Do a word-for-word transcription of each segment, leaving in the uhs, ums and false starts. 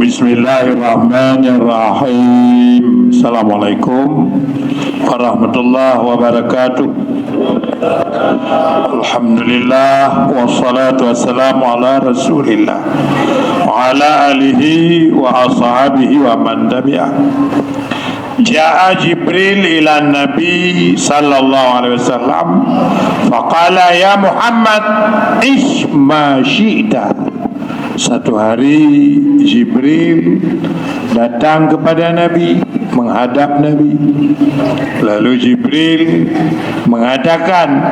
Bismillahirrahmanirrahim. Assalamualaikum warahmatullahi wabarakatuh. Alhamdulillah, wassalatu wassalamu ala Rasulillah wa ala alihi wa ashabihi wa man tabi'ah. Jaa Jibril ila Nabi sallallahu alaihi wasallam faqala, "Ya Muhammad, ish ma syi'ta." Satu hari Jibril datang kepada Nabi, menghadap Nabi. Lalu Jibril mengatakan,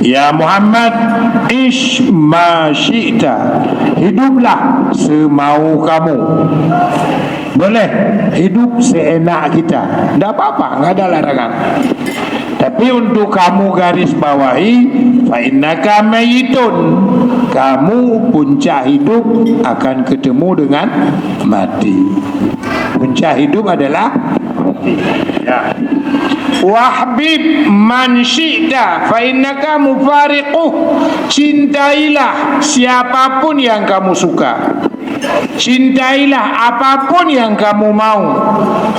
"Ya Muhammad, ish ma syi'ta, hiduplah semau kamu." Boleh hidup seenak kita, tidak apa-apa, nggak ada larangan. Tapi untuk kamu garis bawahi, fa innaka mayyitun, kamu puncak hidup akan ketemu dengan mati. Puncak hidup adalah mati. Ya. Wahbib man syi'ta fa innaka mufariquh. Cintailah siapapun yang kamu suka. Cintailah apapun yang kamu mau.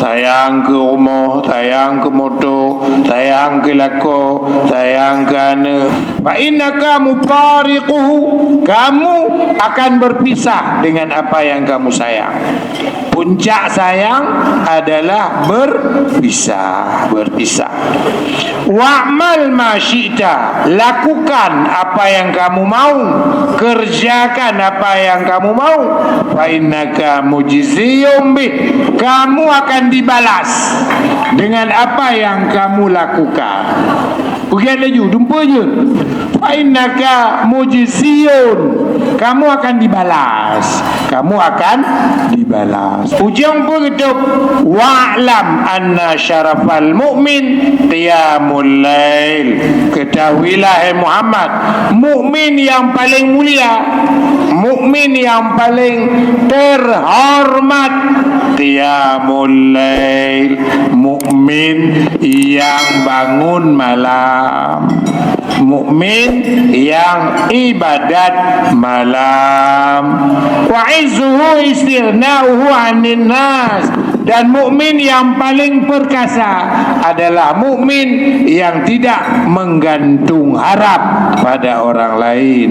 Sayang keu rumoh, sayang keu moto, sayang keu lakoe, sayang keu aneuk. Fa innaka mufariquhu, kamu akan berpisah dengan apa yang kamu sayang. Puncak sayang adalah berpisah, berpisah. Wa'mal ma syi'ta, lakukan apa yang kamu mau, kerjakan apa yang kamu mau. Fa innaka mujziyun bih, kamu akan dibalas dengan apa yang kamu lakukan. Peugét laju, dumpeue jeuet. Fa innaka mujziyun, kamu akan dibalas. Kamu akan dibalas. Ujong peue geutôb, wa'lam anna syarafal mu'min qiyamul lail. Ketahuilah, hai Muhammad, mukmin yang paling mulia, mukmin yang paling terhormat, qiyamul lail, mukmin yang bangun malam. Mukmin yang ibadat malam. Wa izzuhu istighna'uhu 'anin nas. Dan mukmin yang paling perkasa adalah mukmin yang tidak menggantung harap pada orang lain.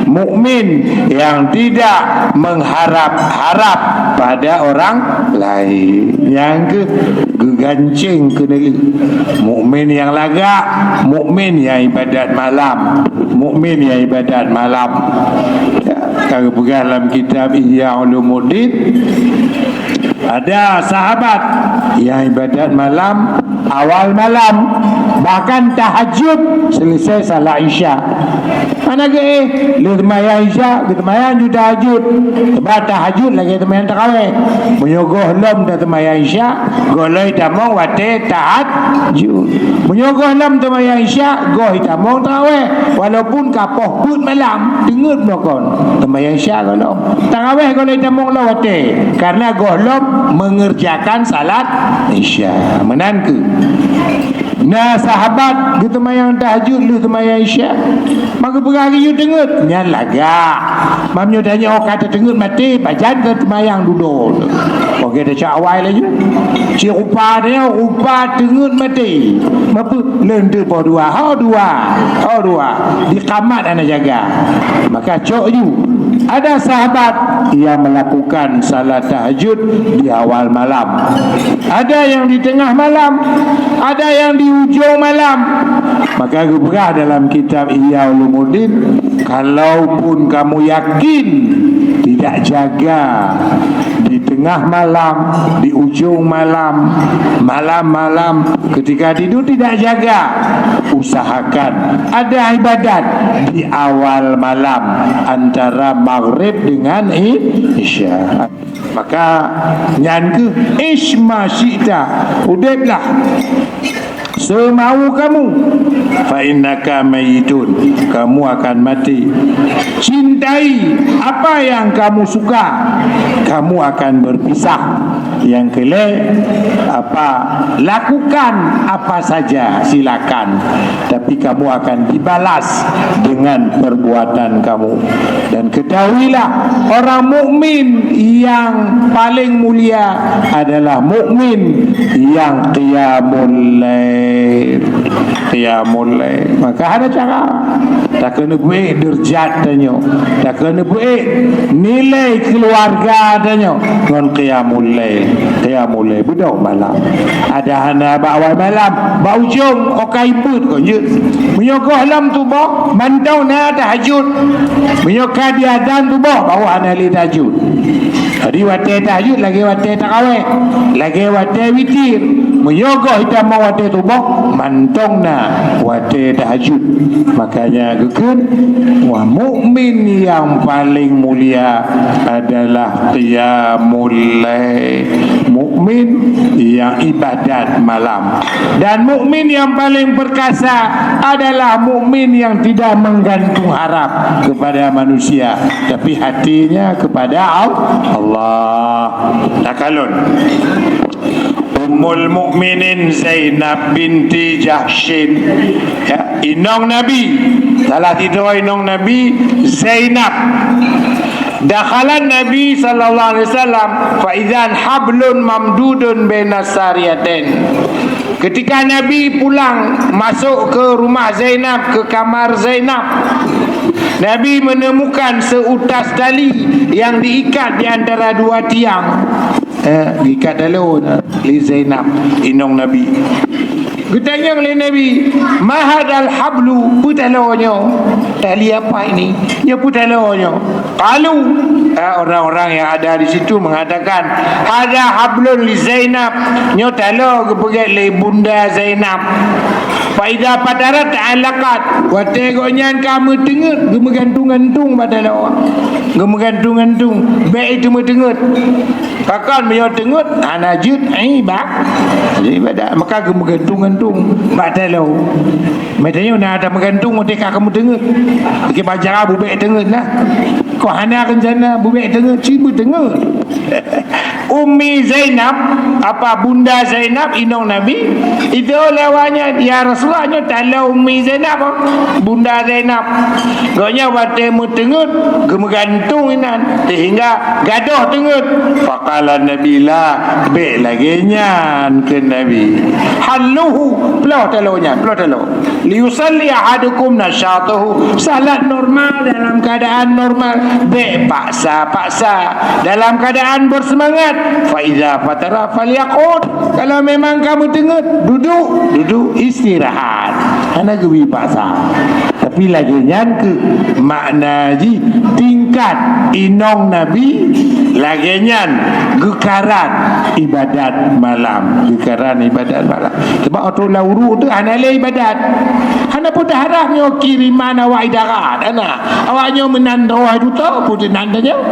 Mukmin yang tidak mengharap-harap pada orang lain. Nyang keuh geugancéng keuneulheueh. Mukmin nyang lagak, mukmin nyang ibadat malam, mukmin nyang ibadat malam. Ya, ka geupeugah lam kitab Ihya Ulumuddin, ada sahabat nyang ibadat malam, awal malam, bahkan tahajud selesai salat Isya. Hana geuéh, lheueh seumayang Isya, geuseumayang ju tahajud. Sebab tahajud lagèe seumayang tarawèh. Meunyoe goh lom taseumayang Isya, goh lom jitamong watèe tahajud. Meunyoe goh lom seumayang Isya, goh jitamong tarawèh. Walaupun ka poh peuet malam, teungeut bunoe kon. Seumayang Isya goh lom. Tarawèh goh lom jitamong lom watèe. Karena goh lom mengerjakan salat Isya. Meunan keuh. Na sahabat geuseumayang tahajud lheueh seumayang Isya. Maka peugah geuyue teungeut, nyan lagak. Meunyoe tanyoe ka tateungeut maté, pajan taseumayang dudoe. Oke, tacok awai laju. Cit rupa tanyoe, rupa teungeut maté. Mapeue? Leunteu poh dua, ho dua, ho dua. Di kamat hana jaga. Maka cok ju. Ada sahabat yang melakukan salat tahajud di awal malam. Ada yang di tengah malam, ada yang di ujung malam. Maka geupeugah dalam kitab Ihya Ulumuddin, kalaupun kamu yakin tidak jaga di tengah malam, di ujung malam, malam-malam ketika tidur tidak jaga, usahakan ada ibadat di awal malam antara maghrib dengan i-, isya. Maka nyan keuh, "Ish ma syi'ta", udeblah semau kamu, "fa innaka mayyitun", kamu akan mati. Cintai apa yang kamu suka, kamu akan berpisah. Nyang keulhèe, apa, lakukan apa saja, silakan. Tapi kamu akan dibalas dengan perbuatan kamu. Dan ketahuilah, orang mukmin yang paling mulia adalah mukmin yang qiyamul lail. Qiyamul lail. Maka hana cara. Takeuneuk beuék deurjat tanyoe. Takeuneuk beuék nilai keuluwarga tanyoe ngon qiyamul lail. Qiyamul lail, beudôh malam. Ada hana bak awai malam, bak ujong, okai peuet kon jeuet. Meunyoe goh lom tuboh, mantong na tahajud. Meunyoe ka diazan tuboh, baru hana lé tahajud. Jadi watée tahajud lagée watée tarawih, lagée watée witir. Meunyoe goh itamong watée tuboh, mantong na watée tahajud. Makanya geukheun, wah, mukmin yang paling mulia adalah qiyamul lail, mukmin yang ibadat malam. Dan mukmin yang paling perkasa adalah mukmin yang tidak menggantung harap kepada manusia, tapi hatinya kepada Al-, Allah. Takalon. Ummul Mukminin Zainab binti Jahsyin. Ya, inong Nabi. Salah sidroe inong Nabi, Zainab. Dakhalan Nabi sallallahu alaihi wasallam, fa idzan hablun mamdudun baina sariyatain. Ketika Nabi pulang masuk ke rumah Zainab, ke kamar Zainab, Nabi menemukan seutas tali yang diikat di antara dua tiang. Eh, diikat taloe na, lé Zainab, inong Nabi. Geutanyong lé Nabi, "Ma hadzal hablu?" Peue taloe nyoe? Tali apa ini? Nyoe peue taloe nyoe? Qalu, eh, orang-orang yang ada di situ mengatakan, "Hadza hablun li Zainab." Nyoe taloe geupeugét lé Bunda Zainab. Fa idza fatarat ta'allaqat. Watée gobnyan ka meuteungeut, geumeugantung-gantung bak taloe. Geumeugantung-gantung, bék itu meuteungeut. Pakon meunyoe teungeut, hana jeuet, eh, iba-, ibadat. Maka geumeugantung-gantung bak taloe. Meunyoe na ada meugantung, watée ka meuteungeut. Bagi bacara bubék teungeut lah. Kok hana rencana bubék teungeut, ci beuteungeut. Ummi Zainab, apa Bunda Zainab, inong Nabi, itu lewatnya, "Ya Rasulullah, nyoe taloe Ummi Zainab, oh, Bunda Zainab." Gobnyan watée meuteungeut, geumeugantung inan, sehingga gadôh teungeut. Faqala Nabi, "La, bék lagée nyan," kheun Nabi. "Halluhu, ploh taloe nyan, ploh taloe. Liyusalli ahadukum nasyatahu, salat normal dalam keadaan normal, bék paksa-paksa, dalam keadaan bersemangat. Fa idza fatara falyaqud, kalau memang ka meuteungeut, duduk, duduk istirahat." Hana geubri paksa. Tapi lagée nyan keuh makna jih, tingkat inong Nabi lagée nyan geukarat ibadat malam, geukarat ibadat malam. Sebab atau lam uruek tu hana lé ibadat. Hana peue teuharab nyoe kiriman awak idarat, hana. Awak nyoe meunan droe hai tutoe, peue teuh nan tanyoe.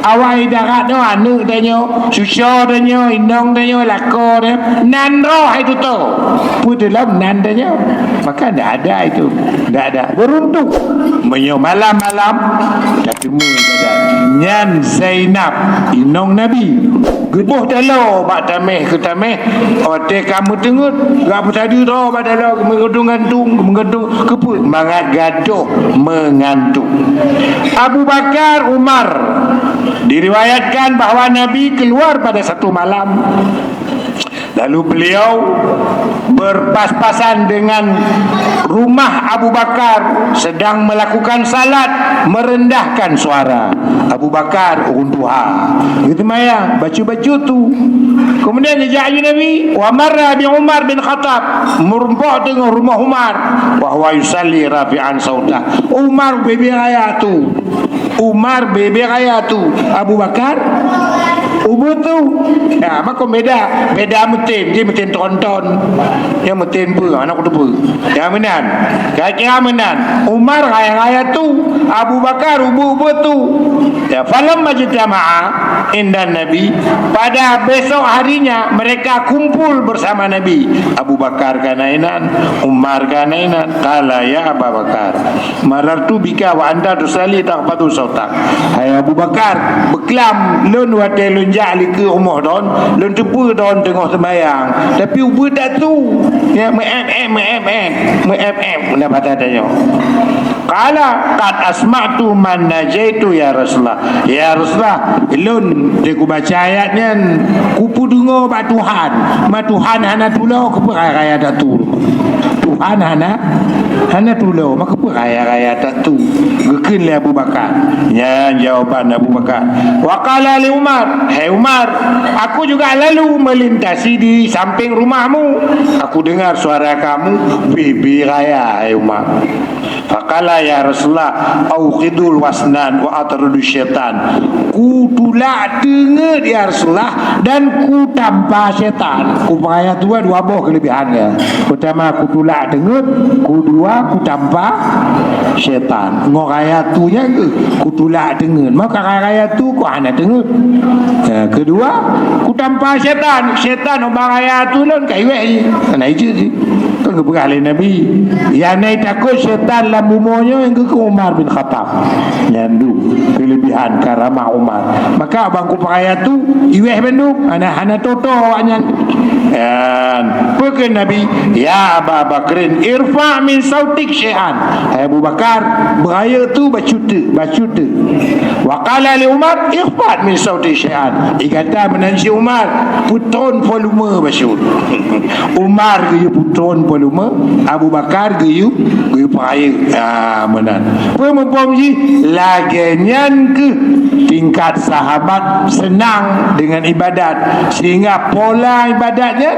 Awak idarat nyoe, aneuk tanyoe, cuco tanyoe, inong tanyoe, lakoe tanyoe, nan droe hai tutoe. Peue teuh lom nan tanyoe. Maka ndak ada itu. Ndak ada. Beruntung. Meunyoe malam-malam, tateumé ibadat. Nyan Zainab, inong Nabi. Geuboh taloe bak tameh keu tameh, watée ka meuteungeut, gak peusadeue droe bak taloe, meugantung-gantung, meugantung, keupeue? Mangat gadôh meugantung. Abu Bakar, Umar, diriwayatkan bahwa Nabi keluar pada satu malam. Lalu beliau berpas-pasan dengan rumah Abu Bakar sedang melakukan salat, merendahkan suara. Abu Bakar ureuëng tuha. Geuseumayang, bacut-bacut tu. Kemudian geujak laju Nabi, wa marra bi Umar bin Khattab, meurumpok teungoh rumoh Umar, wa huwa yusalli rafi'an sautah. Umar ubé-bé raya tu. Umar ubé-bé raya tu. Abu Bakar ubé tu. Ya, maka beda. Beda meutem, dia meutem tronton. Yang meutem peue, aneuk kutu peue. Ya meunan. Kira-kira meunan. Umar raya-raya tu, Abu Bakar ubé-ubé tu. Ya, falamma ijtama'a indan Nabi, pada besok harinya mereka kumpul bersama Nabi. Abu Bakar kana inan, Umar kana inan. Qala, "Ya Aba Bakar, marartu bika wa anta tusalli takhfadu sautak." Hai Abu Bakar, beuklam lôn watée Lôn jak likot rumoh droen, lôn teupeue droen teungoh seumayang, tapi ubeut that su, ya, meu-em-em, meu-em-em, meu-em-em, meunan bahasa tanyoe. Qala, "Qad asma'tu man najaitu ya Rasulullah." "Ya Rasulullah, lôn di kubaca ayat nyan, kupeudeungoe bak Tuhan. Ma Tuhan hana tulo, keupeue raya-raya that su. Tuhan hana, hana tulo, ma keupeue raya-raya that su?" Geukheun lé Abu Bakar. Nyan jawaban Abu Bakar. Wa qala li Umar, "Hai Umar, aku juga lalu melintasi di samping rumahmu. Aku dengar suara kamu bri-bri raya, hai Umar." Faqala, "Ya Rasulullah, auqidul wasnan wa atrudu syaitan." Kutulak teungeut, ya Rasulullah, dan kutampa syaitan. Kupeuraya tu dua boh keulebihan nyan. Peurtama kutulak teungeut, keudua kutampa syaitan. Ngon raya tu nyan kutulak teungeut. Maka raya tu kok hana teungeut. Ya, keudua kutampa syaitan. Syaitan ubak raya tu lôn ka iweh jih. Hana ijeuet jih. Kan geupeugah lé Nabi, "Nyang na takot syaitan lam bumoe nyoe nyang geukheun Umar bin Khattab." Nyan dum keulebihan karamah Umar. Maka bang kupeuraya tu iweh bandum, hana, hana toto awaknyan. Nyan, peue kheun Nabi, "Ya Aba Bakrin, irfa' min sautik syai'an." Hai Abu Bakar, beurayeuk tu bacut teuk, bacut teuk. Wa qala li Umar, "Ikhfad min sautik syai'an." Gata meunan cit Umar, peutron volume bacut. Umar geuyue peutron volume, Abu Bakar geuyue, geuyue peurayeuk. Ah, meunan. Peue muphom jih? Lagée nyan kheueh tingkat sahabat seunang deungon ibadat, sehingga pola ibadat nyan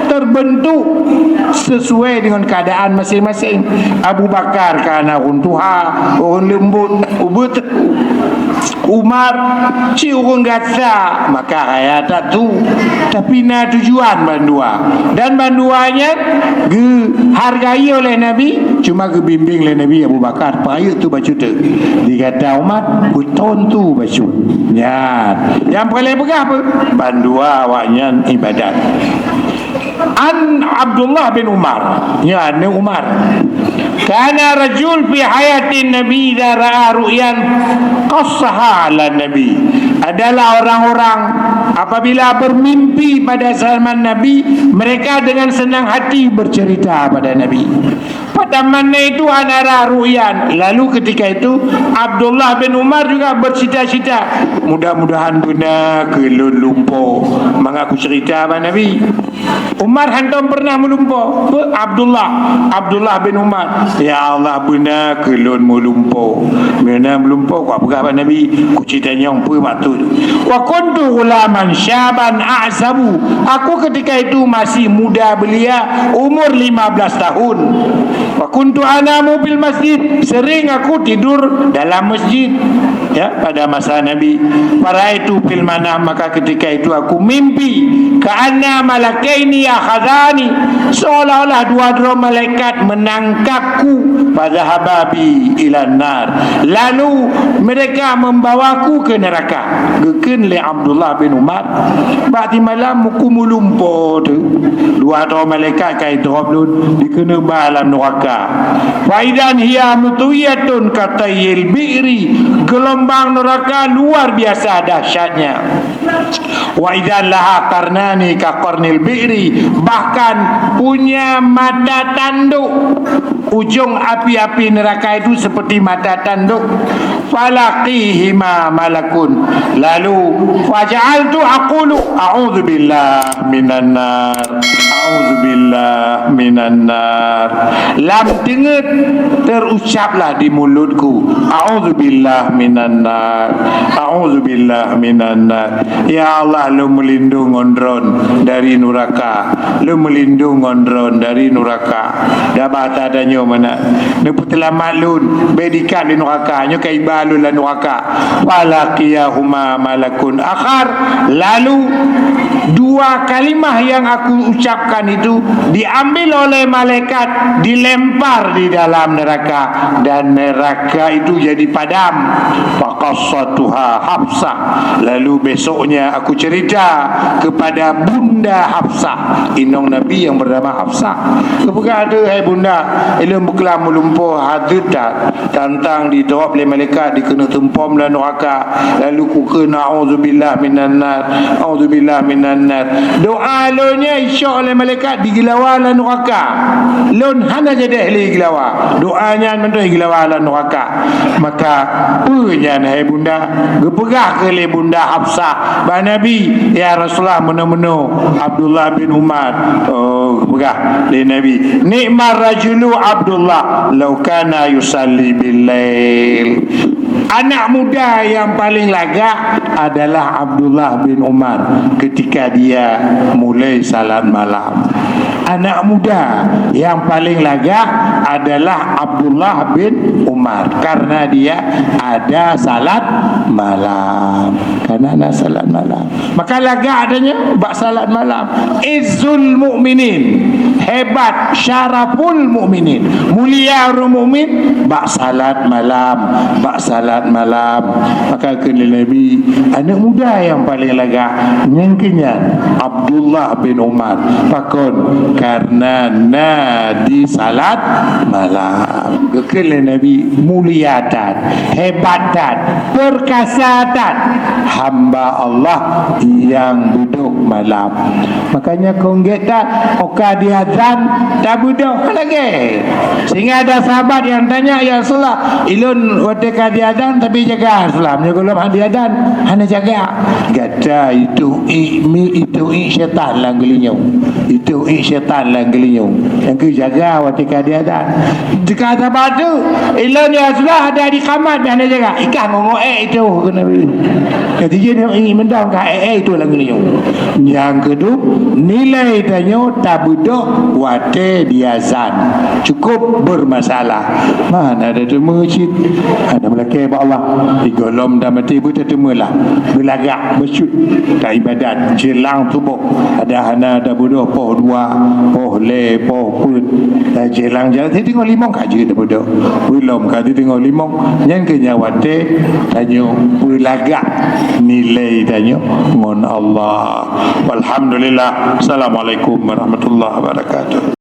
terbentuk sesuai dengan keadaan masing-masing. Abu Bakar ka na ureuëng tuha, ureuëng leumbot, ubeut Umar, cit ureuëng gasa, maka raya that su. Tapi na tujuan bandua. Dan bandua nyan geuhargai oleh Nabi, cuma geubimbing lé Nabi Abu Bakar, peurayeuk tu bacut teuk. Di gata Umar, peutron tu bacut. Nyan. Nyang peureulée peugah peue? Bandua awaknyan ibadat. An Abdullah bin Umar, ya, ni Umar. Kana rajul fi hayatin Nabi idza ra'a ru'yan qassaha 'ala Nabi. Adalah orang-orang apabila bermimpi pada zaman Nabi, mereka dengan senang hati bercerita pada Nabi. Pada mana itu ana ra ru'yan. Lalu ketika itu Abdullah bin Umar juga bercita-cita, "Mudah-mudahan beuna keu lôn lumpo mangat kucerita bak Nabi." Umar hantom pernah meulumpo. Abdullah, Abdullah bin Umar, "Ya Allah, beuna keu lôn meulumpo. Beuna meulumpo, kupeugah bak Nabi, kucita nyang peue maksud." "Wa kuntu ghulaman syaban a'zabu." Aku ketika itu masih muda belia, umur lima belas tahun. "Wa kuntu anamu fil masjid." Sering aku tidur dalam masjid. Ya, pada masa Nabi. "Faraitu fil manam," maka ketika itu aku mimpi, "ka'anna malakaini akhadhani," seolah-olah dua droe malaikat menangkapku, "fadhahaba bi ilan nar," lalu mereka membawaku ke neraka. Geukheun lé Abdullah bin Umar, "Bak simalam ku meulumpo teuk, dua droe malaikat ka idrop lôn, dikeuneuk ba lam neuraka. Fa idzan hiya mutawiyatun ka tayyil bi'ri," gelombang neuraka luar biasa dahsyatnya. "Wa idzan laha qarnani ka qarnil bi'ri," bahkan punya mata tanduk. Ujong api-api neuraka itu seperti mata tanduk. "Falaqihima malakun." Lalu, "Faja'altu aqulu, a'udzubillah minan nar. A'udzubillah minan nar." Lam teungeut terucaplah di mulutku, "A'udzubillah minan nar. A'udzubillah minan nar." Ya Allah, lôn meulindong ngon droen dari nuraka. Lôn meulindong ngon droen dari nuraka. Dah bahasa tanyoe meunan. Neupeuteulamat lôn, bék diikat lé nuraka. Nyoe ka iba lôn lam nuraka. Falaqiyahuma malakun akhar. Lalu Dua kalimah yang aku ucapkan itu diambil oleh malaikat, dilempar di dalam neraka, dan neraka itu jadi padam. Faqassatuha Hafsah. Lalu besoknya aku cerita kepada Bunda Hafsah, inong Nabi yang bernama Hafsah. Geupeugah tu, "Hai Bunda, ilôn beuklam meulumpoe hadirat." Tantang didrop lé malaikat, dikeuneuk tumpom lam neuraka, lalu kukheun, "A'udzubillah minan nar, a'udzubillah minan nar." Doa lôn nyan isok lé malaikat digeulawa lam neuraka. Lôn hana jadeh lé geulawa. Doa nyan mantong geulawa lam neuraka. Maka, peue nyan, hai Bunda? Geupeugah keu lé Bunda Hafsah bak Nabi, "Ya Rasulullah, meunoe-meunoe Abdullah bin Umar." Oh, geupeugah lé Nabi, "Ni'mar rajulu Abdullah, law kana yusalli bil lail." Anak muda yang paling lagak adalah Abdullah bin Umar ketika dia mulai salat malam. Anak muda yang paling lagak adalah Abdullah bin Umar karena dia ada salat malam. Karena ada salat malam. Maka lagak tanyoe bak salat malam. Izzul mukminin, hebat, syaraful mukminin, mulia ureuëng mukmin bak salat malam, bak salat malam. Maka kheun lé Nabi, aneuk muda nyang paleng lagak, nyang keunyan Abdullah bin Umar. Pakon? Karena na di salat malam. Geukheun lé Nabi, mulia that, hebat that, perkasa that hamba Allah nyang beudôh malam. Makanya kong gét that, oka diazan tabeudôh lagée. Sehingga ada sahabat yang tanya, "Ya Rasulullah, ilôn watée ka diazan tapi jaga Islam, nyoe gohlom hana diazan, hana jaga." Gata itu ikmi itu ik syaitan lam geulinyueng. Itu ik syaitan lam geulinyueng. Nyang keu jaga watée ka diazan. Jika sahabat tu, ilôn ya Rasulullah ada di kamat dah na jaga. Ikah ngongok ék itu keu Nabi. Kata dia nak ingin mendang ka ék itu lam geulinyueng. Nyang kedua, nilai tanyoe tabeudôh watée diazan. Cukup bermasalah. Mana ada teuma cit. Ada melakée bak Allah. Di gohlom dah mati beutateuma lah. Beulagak, beusut. Tak ibadat. Jelang suboh. Ada hana tabeudôh poh dua, poh lhée, poh peuet. Dah jelang jalan. Jadi tengok limong ka jeuet tabeudôh. Belum ka tengok limong. Nyang keu nyawa teh tanyoe beulagak nilai tanyoe ngon Allah. Walhamdulillah. Assalamualaikum warahmatullahi wabarakatuh.